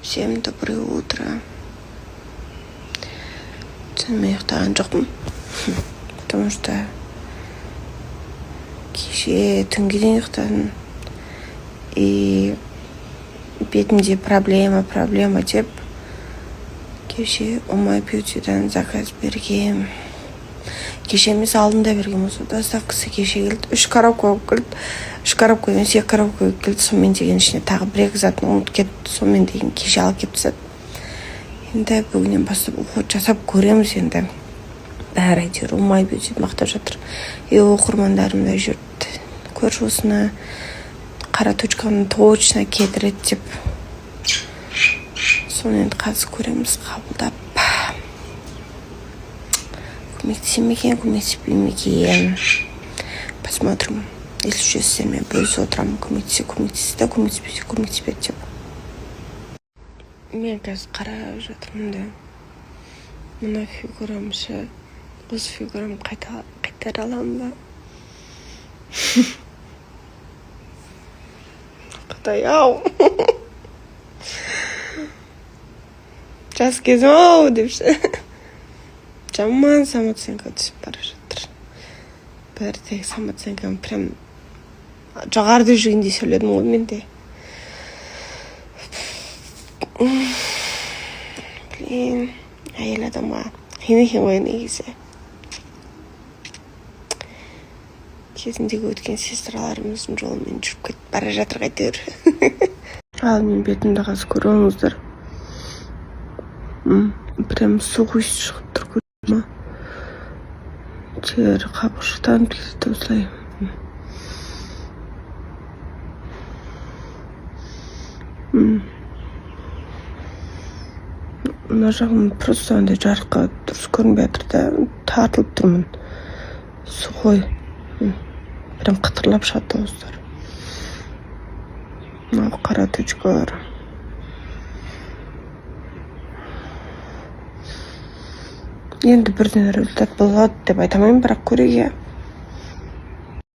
Всем доброе утро. Түнімен ұйықтаған жоқпын, потому что кеше түнге дейін ұйықтадым. И бетімде проблема, проблема деп кеше Умай Бьютидан заказ бергем. Кеше емес, алдында бергем. Осы доставкасы кеше келді. Үш коробка болып келді. Үш коробка емес, екі коробка болып келді. Сонымен деген ішіне тағы бір екі затын ұмытып кетті. Сонымен деген кеше алып келіп тастады. Енді бүгіннен бастап уход жасап көреміз енді. Бәрі әйтеуір Умай Бьютиді мақтап жатыр. И оқырмандарым да жүрді, көрші, осыны қара точканы точно кетіреді деп. Соны енді қазір көреміз, қабылдап, көмектесе ме екен, көмектеспей ме екен, посмотрим. Если что, сіздермен бөлісіп отырамын. Көмектессе, көмектесті, көмектеспесе, көмектеспеді деп. Мен қазір қарап жатырмын да, мына фигурам ше, осы фигурамды қайта қайтара аламын ба? Құдай ау, жас кезім ау деп ше. Жаман самооценка түсіп бара жатыр. Бірде самооценкам прям жоғарыда жүргендей сөйледім ғой мен де. Блин, әйел адамға қиын екен ғой негізі. Кезіндегі өткен сестраларымыздың жолымен жүріп кетіп бара жатыр әйтеуір. Ал мен бетімді қазір көріп алыңыздар. Прям сухость шығып тұр, көрдіңіз ма? Тері қабыршықтанып кетеді осылай. Мына жағым просто андай жарыққа дұрыс көрінбей жатыр да, тартылып тұрмын, сухой. Прям қытырлап шығады дауыстар. Мынау қара точкалар. Енді бірден результат болады деп айта алмаймын, бірақ көрейік, иә.